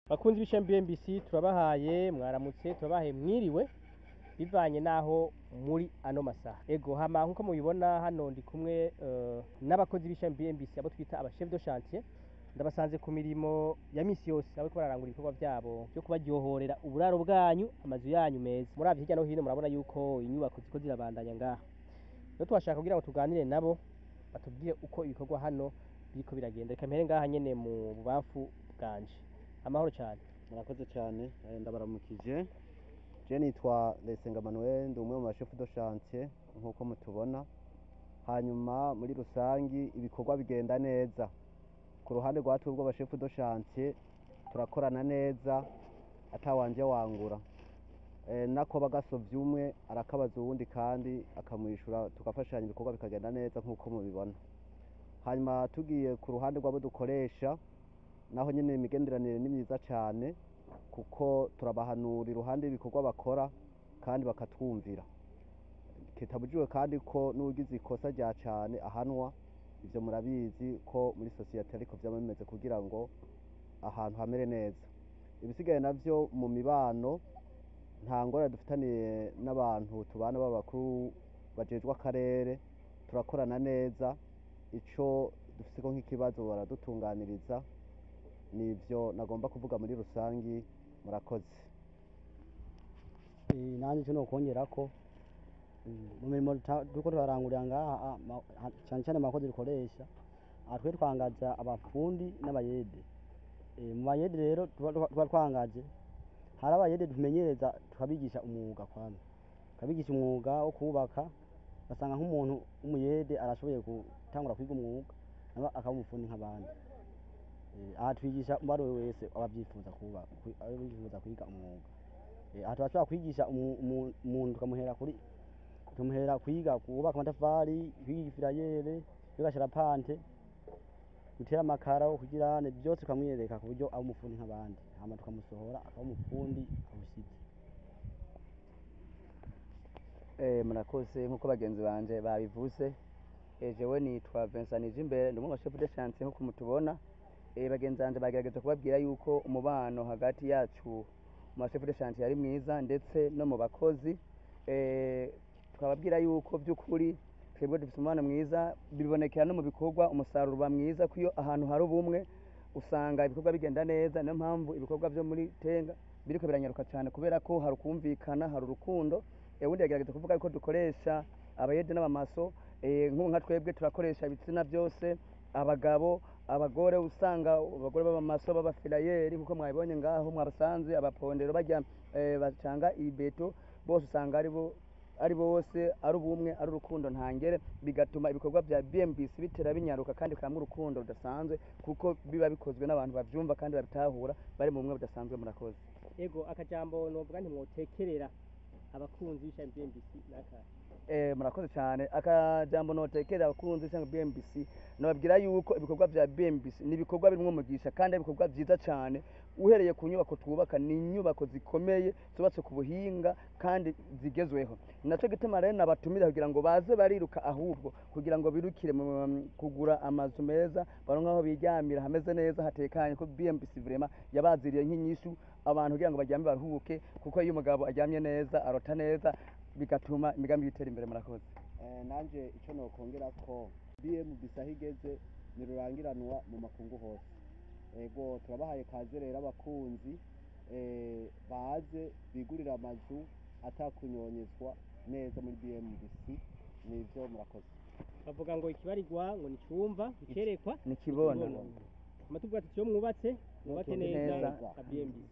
Bakunzi b'ishami BMBC, turabahaye mwaramutse, turabahaye mwiriwe bivanye naho muri ano masaha. Ego, hama nkuko mubibona hano ndi kumwe n'abakozi b'ishami BMBC, abo twita aba chef de chantier. Ndabasanze ku mirimo ya misi yose, aho bariko bararangura ibikorwa vyabo byo kubaryohorera uburaro bwanyu, amazu yanyu meza. Muravye hirya no hino murabona yuko inyubako ziko zirabandanya ngaha. Rero twashaka kugira ngo tuganire nabo, batubwire uko ibikorwa hano biriko biragenda. Reka mpere ngaha nyene mu bubamfu bwanje. Amahoro cyane. Murakoze cyane, ndabaramukije. Je nitwa Ndayisenga Manuel, ndi umwe mu bashefu de chantier nk'uko mutubona. Hanyuma muri rusangi ibikorwa bigenda neza. Ku ruhande rwa twebwe abashefu de chantier turakorana neza atawanje wangura. Nako bagasovye umwe arakabaza uwundi kandi akamwishura, tugafashanya, ibikorwa bikagenda neza nk'uko mubibona. Hanyuma tugiye ku ruhande rw'abo dukoresha, naho nyine imigenderanire ni myiza cyane, kuko turabahanura iruhande y'ibikorwa bakora kandi bakatwumvira. Kitabujijwe kandi ko n'ugize ikosa rya cyane ahanwa. Ivyo murabizi ko muri sosiyete ariko vyama bimeze kugira ngo ahantu hamere neza. Ibisigaye navyo mu mibano, nta ngorane dufitaniye n'abantu tubana b'abakuru bajejwe akarere, turakorana neza. Ico dufiseko nk'ikibazo baradutunganiriza. Nivyo nagomba kuvuga muri rusangi, murakoze. Nanjye icyo nokongera ko mu mirimo turiko turarangurira ngaha, cane cane mu bakozi dukoresha aha, twe twangaza abafundi n'abayede. Mu bayede rero tuba twangaje, hari abayede tumenyereza, tukabigisha umwuga, kwanza tukabigisha umwuga wo kubaka, ugasanga nk'umuntu w'umuyede arashoboye gutangura kwiga umwuga nawe akaba umufundi nk'abandi. Aha twigisha uwo ari we wese aba avyifuza kuba aba yifuza kwiga umwuga. Aha turashobora kwigisha umuntu, tukamuhera kuri, tumuhera kwiga kubaka amatafari, kwiga iferayere, kwiga charpente, gutera amakaro, kugira byose tukamwereka ku buryo aba umufundi nk'abandi, hama tukamusohora akaba umufundi awushitse. Murakoze. Nk'uko bagenzi banje babivuze, jewe nitwa Vincent Nijimbere, ndi umwe mu chef de chantier nk'uko mutubona. Bagenzi banje bagerageje kubabwira yuko umubano hagati yacu mu ba chef de chantier ari mwiza, ndetse no mu bakozi. Twababwira yuko by'ukuri twebwe dufite umubano mwiza, bibonekera no mu bikorwa, umusaruro uba mwiza, ko iyo ahantu hari ubumwe usanga ibikorwa bigenda neza. Niyo mpamvu ibikorwa byo muri Tenga biriko biranyaruka cyane, kubera ko hari ukumvikana, hari urukundo. Ubundi yagerageza kuvuga ko dukoresha abayede n'abamaso. Nk'ubu nka twebwe turakoresha ibitsina byose, abagabo, abagore. Usanga abagore b'abamaso, b'abaferayeri, kuko mwabibonye ngaho mwabasanze, abapondero bajya bacanga ibeto, bose usanga ari bo, ari bose, ari ubumwe, ari urukundo ntangere, bigatuma ibikorwa bya BMBC bitera binyaruka kandi bikabamo urukundo rudasanzwe, kuko biba bikozwe n'abantu bavyumva kandi babitahura, bari mu bumwe budasanzwe. Murakoze. Ego, akajambo novuga ntimwotekerera abakunzi b'ishami BMBC nakahe? Murakoze cyane. Akajambo notekera abakunzi cyangwa BMBC, nababwira yuko ibikorwa bya BMBC ni ibikorwa birimwo umugisha kandi ari ibikorwa byiza cyane. Uhereye ku nyubako twubaka, ni inyubako zikomeye zubatse ku buhinga kandi zigezweho. Naco gituma rero nabatumira kugira ngo baze bariruka, ahubwo kugira ngo birukire mu kugura amazu meza, baronke aho biryamira hameze neza, hatekanye, ko BMBC vraiment yabaziriye nk'inyishu abantu kugira ngo baryame baruhuke, kuko iyo umugabo aryamye neza arota neza, bigatuma imigambi yitera imbere. Murakoze. Nanje ico nokongera ko BMBC aho igeze ni rurangiranwa mu makungu hose. Ego, turabahaye kaze rero abakunzi, baze bigurira amazu atakunyonyezwa neza muri BMBC. Nivyo, murakoze. Bavuga ngo ikibarirwa ngo ni cyumva, ikerekwa ni kibona. Amatuvuga ati iyo mwubatse, mwubake Mwubake neza neza. nka BMBC.